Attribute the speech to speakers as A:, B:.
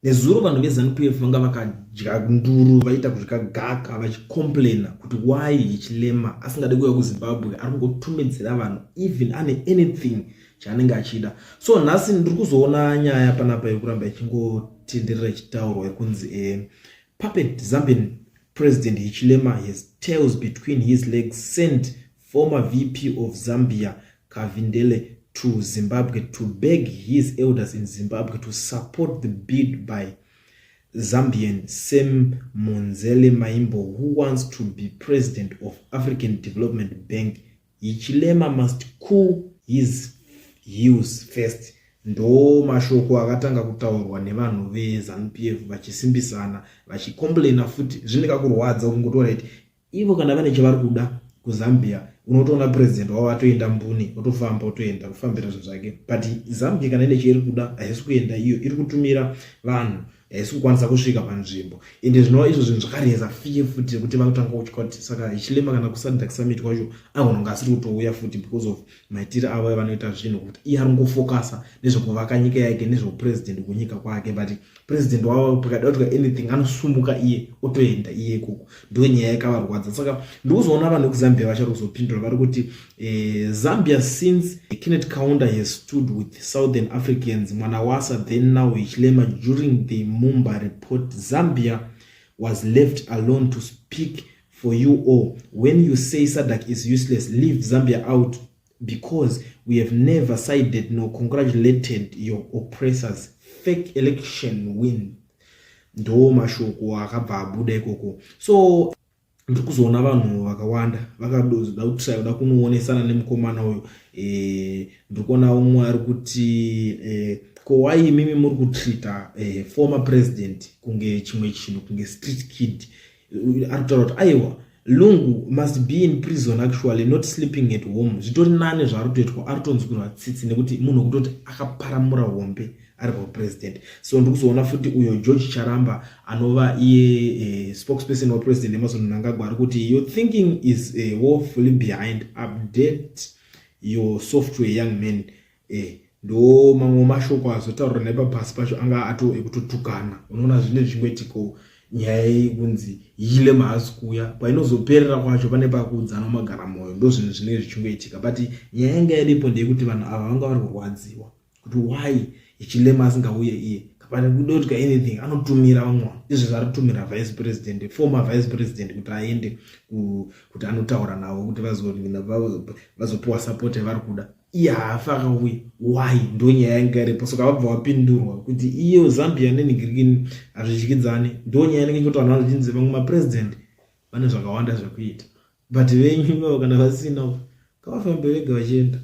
A: Nezuro vanhu veZanu PF vanga vakadya nduru, vaita kudya gaka, vachicomplaina kuti why Hichilema asingade kuuya kuZimbabwe, ari kungotumidzira vanhu even ane anything chaanenge achida. So nhasi ndiri kuzoona nyaya panapa yekuramba ichingotenderera ichitaurwa yekunzi puppet Zambian President Hichilema has tails between his legs, sent former VP of Zambia Kavindele to Zimbabwe to beg his elders in Zimbabwe to support the bid by Zambian Sam Munzele Maimbo, who wants to be president of African Development Bank. Hichilema must cool his heels first. Ndo mashoko akatanga kutaurwa nevanhu veZanu PF vachisimbisana, vachicomplaina futi. Zvine kakurwadza kungotora kuti ivo kana vane chavari kuda kuZambia, unotoona president wavo atoenda mbune, otofamba, otoenda kufambira zvinhu zvake. But Zambia kana ine chairi kuda, haisi kuenda iyo, iri kutumira vanhu, haisi kukwanisa kusvika panzvimbo. Ende zvinova izvo zvinhu zvakareza fear futi yekuti vakutanga kutya kuti saka Hichilema kana kuSADC summit kwacho agona kunge asiri kutouya futi because of maitiro avo avanoita zvinhu, kuti iye ari kungofocusa nezvekuvaka nyika yake, nezveupresident kunyika kwake. But president wavo pakada kuitwa anything, anosumuka iye, otoenda iye ikoko. Ndo nyaya yakavarwadza. Saka ndikuzoona vanhu vekuZambia vachari kuzopindura, vari kuti Zambia since Kenneth Kaunda has stood with Southern Africans, Mwanawasa, then now Hichilema. During the Mumba Report, Zambia was left alone to speak for you all. When you say SADC is useless, leave Zambia out, because we have never sided nor congratulated your oppressors' fake election win. Ndo mashoko akabva abuda ikoko. So ndiri kuzoona vanhu vakawanda vakadoda kutry kuda kunoonesana nemukomana uyu. Ndiri kuona umwe ari kuti ko wai imimi muri kutreata former president kunge chimwe chinhu, kunge street kid? Ari kutaura kuti aiwa, Lungu must be in prison actually, not sleeping at home. Zvitori nane zvaari kutoitwa, ari kutonzwirwa tsitsi nekuti munhu wekutoti akaparamura hombe ari papresident. So ndiri kuzoona futi uyo George Charamba, anova iye spokesperson waPresident Emmerson Mnangagwa, ari kuti, "Your thinking is woefully behind. Update your software, young man." Ndo mamwe mashoko azotaurwa nepapasi pacho, anga ato ekutotukana. Unoona zvine zvichingoitikawo, nyaya yekunzi Hichilema haasi kuuya, painozoperera kwacho pane pakuudzana magara mwoyo. Ndo zvinhu zvinenge zvichingoitika. But nyaya yanga iripo ndeyekuti vanhu ava vanga vari kurwadziwa kuti why Hichilema asingauye iye, pane kudotka anything anotumira vamwe vanhu. Izvezvi ari kutumira vice president, former vice president, kuti aende kuti anotaura navo kuti vazopiwa support yavari kuda. Iye haafi akauya. Why? Ndo nyaya yanga iripo. Saka vabva vapindurwa kuti iyo Zambia nenhingirikini hazvidyidzani. Ndo nyaya inenge ichikuti vanhu vanochinzi vamwe mapresident vane zvakawanda zvekuita, but venyu ivavo kana vasina, ngavafambe vega vachienda.